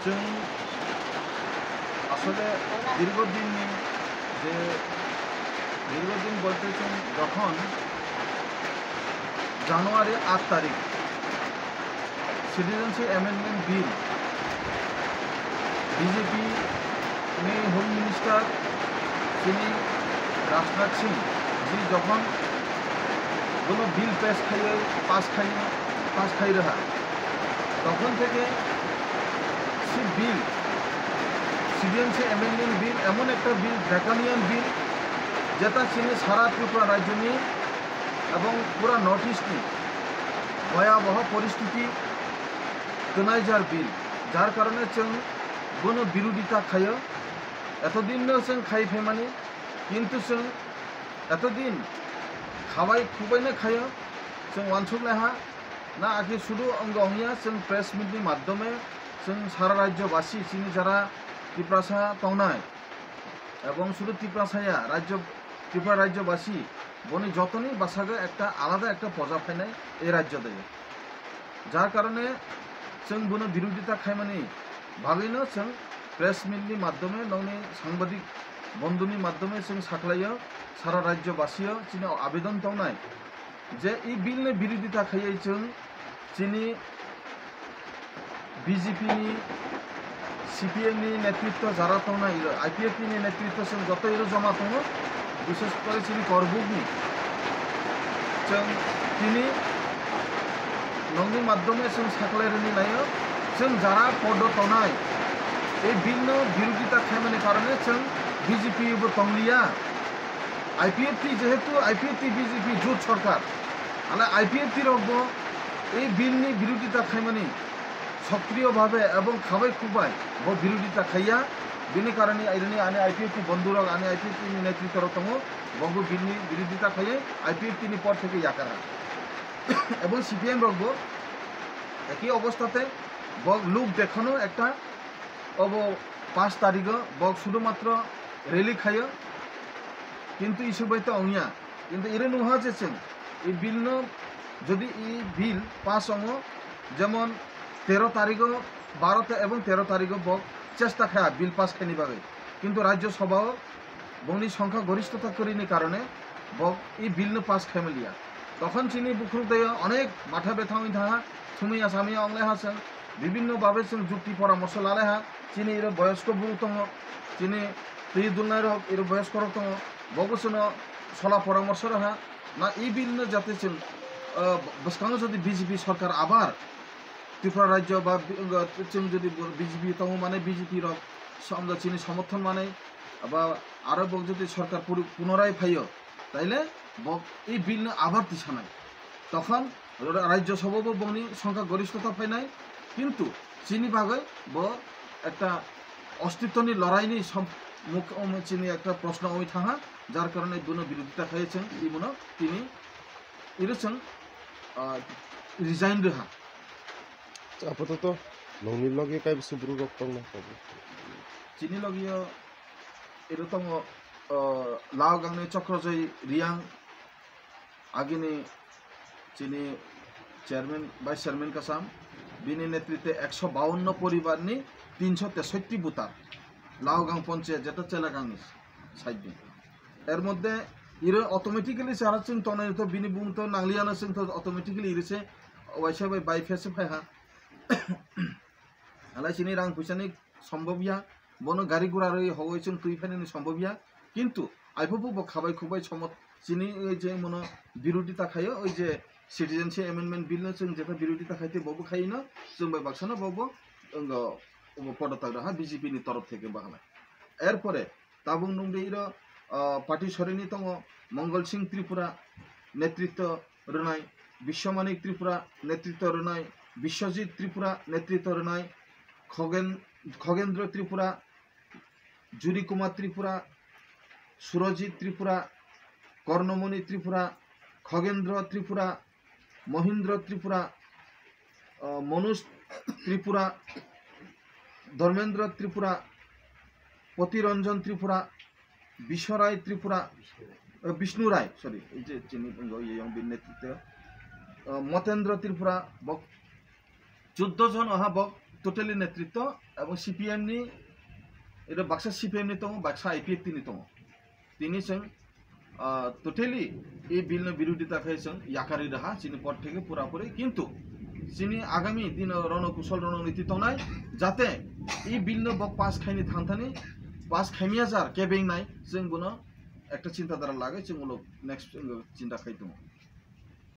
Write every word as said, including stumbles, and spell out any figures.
जों आसले दीर्घदिननि जे दीर्घदिन बोलते जों जखन জানুয়ারি আট তারিখ সিটিজেনশিপ অ্যামেন্ডমেন্ট বিল বিজেপি নি হোম মিনিস্টার শ্রী রাজনাথ সিং জি যখন কোনো বিল পেশ খাইয়ে পাস খাইয়ে পাস খাই রহা তখন থেকে সে বিল সিটিজেনশিপ অ্যামেন্ডমেন্ট বিল এমন একটা বিল ড্রাকোনিয়ান বিল যেটা চিনি সারা ত্রিপুরা রাজ্যনি এবং পুরা নর্থ ইস্টনি ভয়াবহ পরিস্থিতি তৈরি যার বিল, যার কারণে जों bono birodita khaio. এতদিনও जों khai phaimani, কিন্তু जों এতদিন খাবাই খুবাইনো khaio, जों wansuk laiha na akhe শুধু অঙ্গ অংয়া जों প্রেস মিটনি মাধ্যমে जों সারা রাজ্যবাসী চিনি যারা তিপ্রাসা tongnai এবং শুধু তিপ্রাসায়া রাজ্য ত্রিপুরা রাজ্যবাসী বনি যতনি বাসাগো একটা আলাদা একটা পজা ফাইনাই এই রাজ্য দেয়, যার কারণে जों bono birodita khaimani bagwino जों প্রেস মিটনি মাধ্যমে nongni সাংবাদিক বন্ধুনি মাধ্যমে जों saklaio সারা রাজ্যবাসীও চিনি আবেদন tongnai যে এই বিলনি বিরোধিতা খাইয়ে जों চিনি বিজেপি ni সিপিএম ni নেতৃত্ব যারা tongnai iro আইপিএফটি ni নেতৃত্ব जों যত iro জমা tongo বিশেষ করে চিনি করবুক ni जों tini nongni মাধ্যমে जों saklai rwni naio जों যারা পদ tongnai এই বিলনো বিরোধিতা খাইমানি কারণে जों বিজেপি bo tongliya. আইপিএফটি যেহেতু আইপিএফটি বিজেপি জোট সরকার, তাহলে আইপিএফটি rokbo এই বিলনি বিরোধিতা খাইমানি সক্রিয়ভাবে এবং খাবাই খুবাই bo বিরোধিতা খাইয়া. Bini কারণে আইরনি ani আইপিএফটি বন্ধুরক ani আইপিএফটি নেতৃত্ব rok tongo, bobo বিলনি বিরোধিতা খাইয়ে আইপিএফটি ni পদ থেকে yakar ha. এবং সিপিএম rokbo একই অবস্থাতে bo লোক দেখানো একটা অবো পাঁচ তারিখও bo শুধুমাত্র র্যালি খাইও, কিন্তু ইসুবাইতে অংয়া. কিন্তু এরে নুহা যে जों এই বিলনো যদি এই বিল পাস অঙ্গো, যেমন তেরো তারিখও বারোতে এবং তেরো তারিখও bo চেষ্টা খায়া বিল পাস খাইনি বাগৈ, কিন্তু রাজ্যসভাও bongni সংখ্যাগরিষ্ঠতা kwrwini কারণে bo এই বিলনো পাস khaimaliya. তখন চিনি বুকুরুদায় অনেক মাথা ব্যথা হয়ে থাকা, সুমিয়া সামিয়া অংলাইহাসেন, বিভিন্ন ভাবে जों যুক্তি পরামর্শ লালাইহা, চিনি এর বয়স্ক বুরু tongo, চিনি twi dulnai rok এর বয়স্ক rok tongo, bobo chwngno sola poramorso raha, na এই বিলনো যাতে जों, আহ, bwskango যদি বিজেপি সরকার আবার ত্রিপুরা রাজ্য বা বি-, আহ, जों যদি বিজেপি tongo মানে বিজেপি rok সম-, চিনি সমর্থন মানে বা আরো bo যদি সরকার পুরো পুনরায় ফাইও, তাইলে bo এই বিলনো আবার তিসানাই. তখন রা-, রাজ্যসভাও bongni সংখ্যাগরিষ্ঠতা ফাইনাই, কিন্তু চিনি বাগৈ bo একটা অস্তিত্বনি লড়াইনি সম-, মুখ, উম, চিনি একটা প্রশ্ন ওই থাকা, যার কারণে bono বিরোধিতা খাইয়েছেন, এই মনো তিনি ইরোছেন, আহ, resign রোহা. আপাতত nongni logi kaibsu bwrwk rok tongna? Chini logi o iro tongo, o, Laogangni Chokrojoy Riang, agini chini chairman, vice chairman kasam, bini netritwe ekso bawanno poribar ni tinsho tesotti voter, Laogang ponchayat jeta Chelagangni side ni. Er moddhe iro automatically chara chwng tongnai to bini bumung to nangliya no chwng to automatically iro se waisa bai bai phese phai ha. Alai chini rang puisa ni sombobya, bono gari gura rwi hogoi chwng twi phainani sombobya, kintu aiphupu bo khabai khubai somot chini oi je mono birodita khaio, oi je citizenship amendment bill no chwng jeta birodita khaite bobo khaino chwng bai baksano bobo wngkha obo podotak raha B J P ni torof theke bahala. Erpore tabuk nungdi iro, ah, party sorini tongo Mongol Singh Tripura netritto rwnai, Biswamanik Tripura netritto rwnai, Biswajit Tripura netritto rwnai, Khogen-, Khogendro Tripura, Juri Kumar Tripura, Surajit Tripura, Kornomoni Tripura, Khogendro Tripura, Mohindro Tripura, ah, Manoj Tripura, Dharmendra Tripura, Poti Ranjan Tripura, Biswarai Tripura, ah, Bishnu Rai, sorry, ei je chini bungo ye yong bin netritto, ah, Motendra Tripura, bok chuddo jon oha bok totally netritto ebong C P M ni, ero baksa C P M ni tongo, baksa I P F T ni tongo. Tini chwng, ah, totally e bill no birodita khai chwng yakarwi raha chini por theke pura puri, kintu chini agami dino rono kusol rono niti tongnai, jate e bill no bok pass khaini thangthani, pass khaimya jar kebeng nai, chwng bono ekta chinta dhara lagwi chwng ulo next, uh, chinta khai tongo.